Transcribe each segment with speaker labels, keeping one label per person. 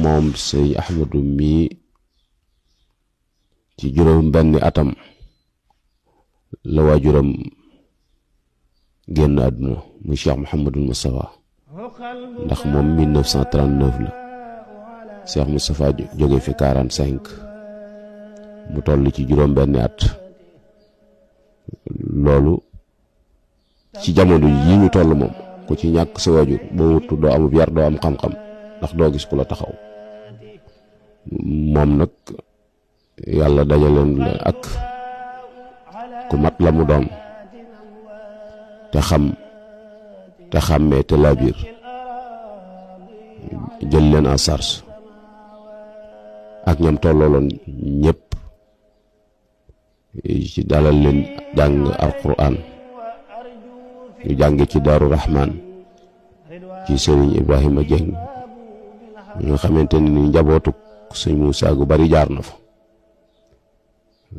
Speaker 1: moom sëñ Ahmadu mii ci juróom benni atam la waajuram génn àdduna muy Cheikh Mouhamadul Moustapha ndax moom 1939 la Cheikh Moustapha jóge fi 45 mu toll ci juróom benni at. loolu ci jamono yi ñu toll moom ku ci ñàkk sa waajur boo wutu doo amub yar doo am xam-xam ndax doo gis ku la taxaw. moom nag yàlla dajaleen la ak ku mat la mu doon te xam te xàmmee te laabiir jël leen en charge ak ñam tollooloon ñépp ci dalal leen jàng alquran ñu jàng ci Daaru Rahman ci Sëriñ Ibrahima Dieng nga xamante ni njabootu sëñ Muusaa gu bari jaar na fa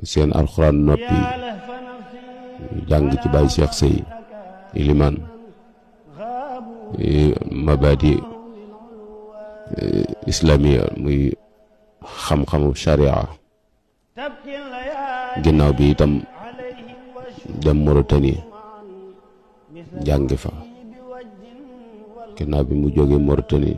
Speaker 1: seen alquran noppi ñu jàng ci Baay Cheikh Sey Iliman mabadi islamiya muy xam-xamu sharia. ginnaaw bi itam dem Mauritanie jàngi fa ginnaaw bi mu jóge Mauritanie